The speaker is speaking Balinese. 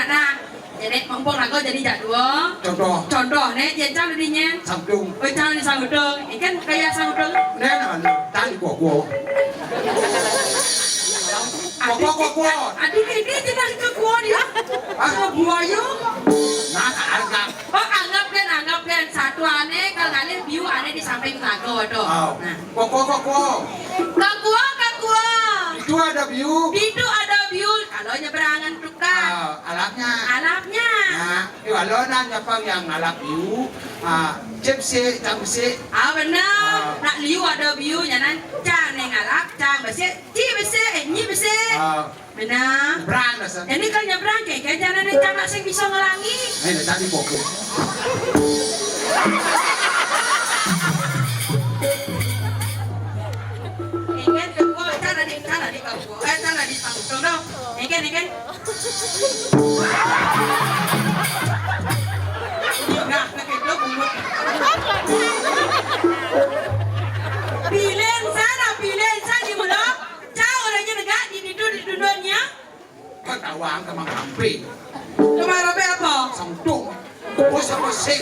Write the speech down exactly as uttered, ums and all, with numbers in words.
Nah, jadi mumpung lagu jadi jadwal. Contoh. Contoh, né, jén cang di dinya. Sangtung. Oh, cang di sangtung. Ikan kaya sangtung. Né, nah, lu, tadi gua, gua. Gua, gua, gua, gua. Aduh, ini kita ke gua dia. Hah? Ke gua yuk. Nah, anggap. Oh, anggap kan, anggap kan. Satu ané, kalau ané biu ané di samping lagu tuh. Oh. Nah. Gua, gua, gua, gua. Ke gua, ke gua. Itu ada biu. Itu ada biu. Kalau nyeberangan tukar. Ah, alapnya. Alapnya. Nah, itu kalau nanya pang yang alap biu, ah, cép sih, cang sih. Ah, benar. Ah. Nak liu ada biu, nyanan cang né ngalap, cang besik, ci besik, eh, nyi besik. Ah. Benar. Nyebrang dah, San. Jadi kalau nyebrang, kayak, kayak jalan yang cang sing bisa ngelangi. Ayo, dah, tadi pokok. Ingat ke gua, cara di, cara di kau gua. Eh, cara di panggung dong. Ingat, ingat. Nah, pakai dulu bulu. Pilih sana, pilih sana di mana? Cau aja negak di situ di dunia. Kau tahu angka mangkamping. Kemarin apa? Sangtung. Oh, sama sih.